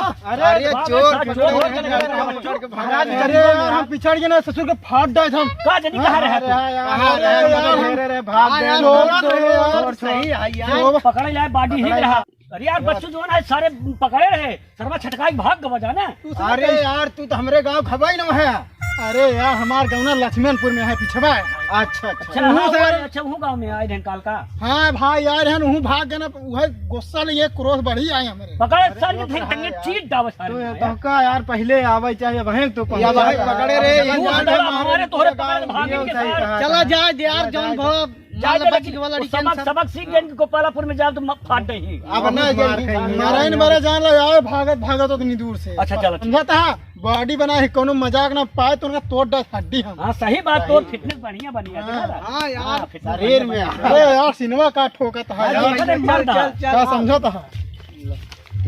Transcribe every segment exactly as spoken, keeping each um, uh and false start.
अरे, अरे, बाप रे, चोर, साला चोर, चोर, चोर, चोर, चोर, चोर, चोर, चोर, चोर, अरे यार, हम पिछड़ गए ना, ससुर के फाड़ डाय हम। का जनी कहाँ रहे? अरे, हाँ, यार, अरे, अरे, अरे, भाग हाँ, गए। यार, चोर रहे यार, और सही है यार। चोर। पकड़े लाए, बाडी ही पकड़े रहा। अरे यार, बच्चू जौन है, सारे पकड़े रहे, सरवा छटकाई भाग गवा जाना। अरे यार, तू तो हमरे गाँव खबाई ना है। अरे यार, हमार गौना लक्ष्मणपुर में है, पिछवा है। अच्छा, अच्छा। अच्छा, हाँ, वहाँ से वो, यार। अच्छा, वहाँ गाँव में आए ढेंकाल का। हाँ भाई यार, है वहाँ भाग गए ना, वह गुस्सा ले ये क्रोध बढ़ी आए हमरे। पकड़ अरे, साल के क्रोध ढेंग रहा टंगे है यार। चीट डावे सारे तो में यार। तोहका यार पहले आवे चाहिए, वहीं तो या पहुंचा भाई था। पकड़े रे, अब ये चला यार, जा, हम हमारे तोहरे पकड़ में भागेंगे ये सारे। सही कहा चला था। जाए यार, चला जौन जाए। भवा जाए दे, लेकिन वो सबक, सबक सीख गए कि गोपालापुर में जाओ तो म-, फाट नहीं। अब ना जाए, मारे न मारे जान लो यार, भागत, भागत उतनी दूर से। अच्छा, चलो, ठीक। समझा था? बॉडी बना है, कोनो मजाक ना पाए तो उनका तोड़ डाल हड्डी हम। हाँ, सही बात, तोड़ फिटनेस बढ़िया बनी है, हाँ। देखा ना? हाँ यार। हाँ, फिटनेस शरीर बढ़िया में। बनी है। अरे यार, सिनेमा का ठोकत है यार। अरे, मर्द है। क्या समझा था?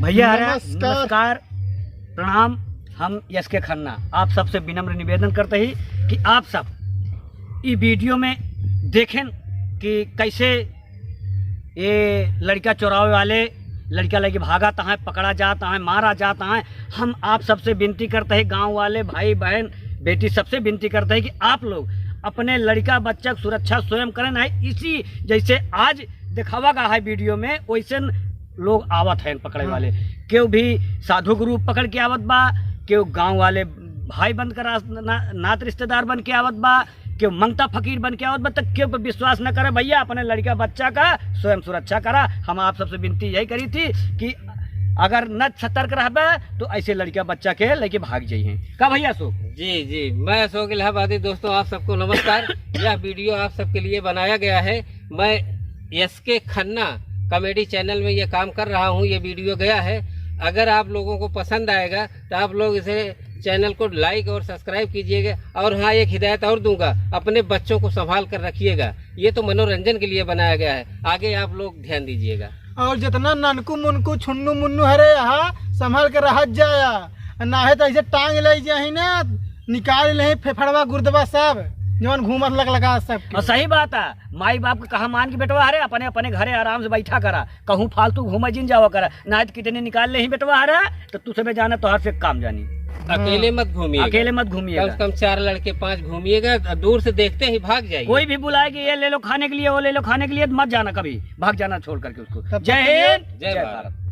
भैया, अरे, नमस्कार। नमस्कार, प्रणाम। हम एस के खन्ना आप सबसे विनम्र निवेदन करते ही कि आप सब ई वीडियो में देखें कि कैसे ये लड़का चोरावे वाले लड़का लेके भागत हैं, पकड़ा जात हैं, मारा जात हैं। हम आप सबसे विनती करते हैं, गांव वाले, भाई बहन, बेटी, सबसे विनती करते हैं कि आप लोग अपने लड़का बच्चा की सुरक्षा स्वयं करें, नहीं इसी जैसे आज दिखावा गया है वीडियो में, वैसे लोग आवत हैं पकड़े हाँ। वाले। केहू भी साधु के रूप पकड़ के आवत बा, केहू गांव वाले भाई बन के रास-, ना-, नात रिश्तेदार बन के आवत बा, केहू मंगता फकीर बन के आवत बा, त केहू पे विश्वास न करे। भैया, अपने लड़का बच्चा का स्वयं सुरक्षा करा। हम आप सबसे विनती यही करी थी कि अगर न सतर्क रहबे तो ऐसे लड़का बच्चा के लेके भाग जाइए। का भैया अशोक? जी, जी, मैं अशोक इलाहाबादी। दोस्तों, आप सबको नमस्कार। यह वीडियो आप सबके लिए बनाया गया है। मैं एस के खन्ना कॉमेडी चैनल में ये काम कर रहा हूँ, ये वीडियो गया है। अगर आप लोगों को पसंद आएगा तो आप लोग इसे चैनल को लाइक और सब्सक्राइब कीजिएगा। और हाँ, एक हिदायत और दूंगा, अपने बच्चों को संभाल कर रखिएगा। ये तो मनोरंजन के लिए बनाया गया है, आगे आप लोग ध्यान दीजिएगा। और जितना ननकू मुनकू छुन्नू मुन्नू हरे यहाँ संभाल के रहत जाया, नाहे तो ऐसे टांग ले जाही ना, निकाल ले फेफड़वा गुर्दवा सब, जवन घूमत लग लगा सब। और सही बात है, माई बाप के कहा मान के बेटवा हरे, अपने अपने घरे आराम से बैठा करा, कहूँ फालतू घूमे जिन जावा करा, नाहे तो किडनी निकाल ले ही बेटवा हरे, तो तू सबे जाना तोहर से काम जानी। अकेले मत घूमिएगा। अकेले मत घूमिएगा। कम से कम चार लड़के पांच घूमिएगा, दूर से देखते ही भाग जाइए। कोई भी बुलाए कि ये ले लो खाने के लिए, वो ले लो खाने के लिए, मत जाना कभी, भाग जाना छोड़ करके उसको। तब जय तक के लिए हिंद, जय जय भारत। भारत।